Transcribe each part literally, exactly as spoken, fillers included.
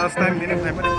First time tini phaimani.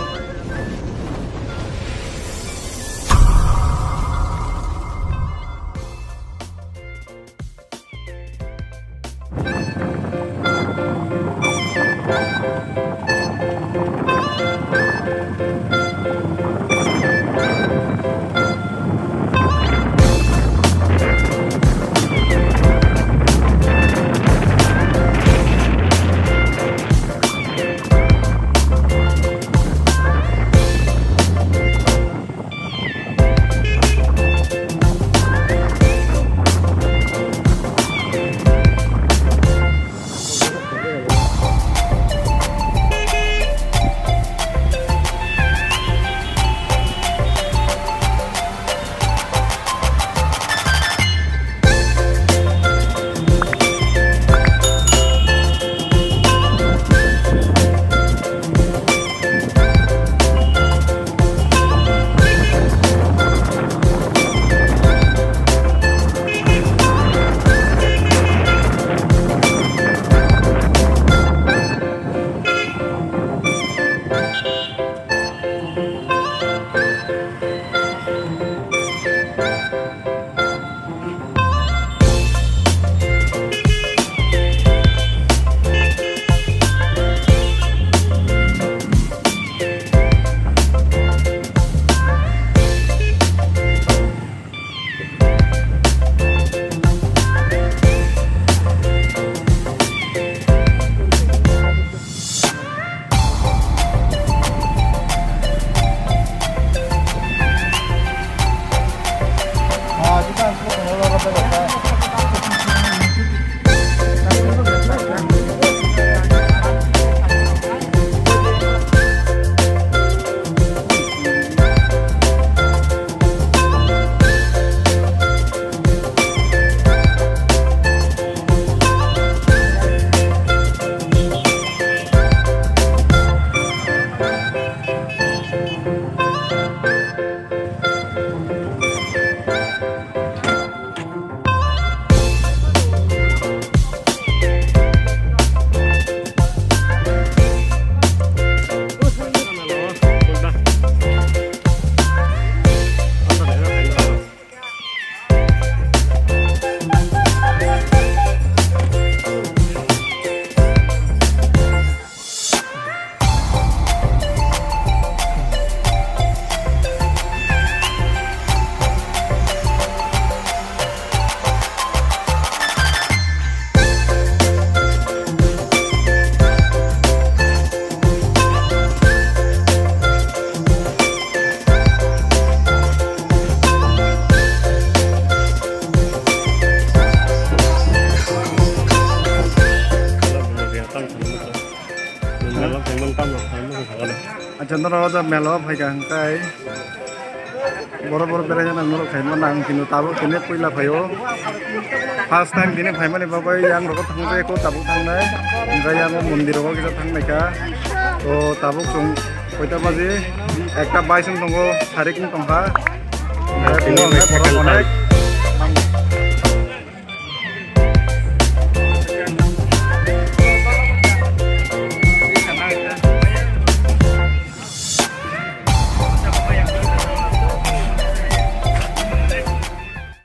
Acha, norok o jaga mela o phaikha hwnkhe borok borok berai jana norok khaima nang, kintu tabuk tini puila phaio. First time tini phaimani bagwi yang rogo thangjak, eko tabuk thangnai, hwnkhe yang o mondir rogo kisa thangnaikha. To tabuk chwng koita baji, ekta bais wng tongo, sarik wng tongkha. Hwnkhe tini borok onek.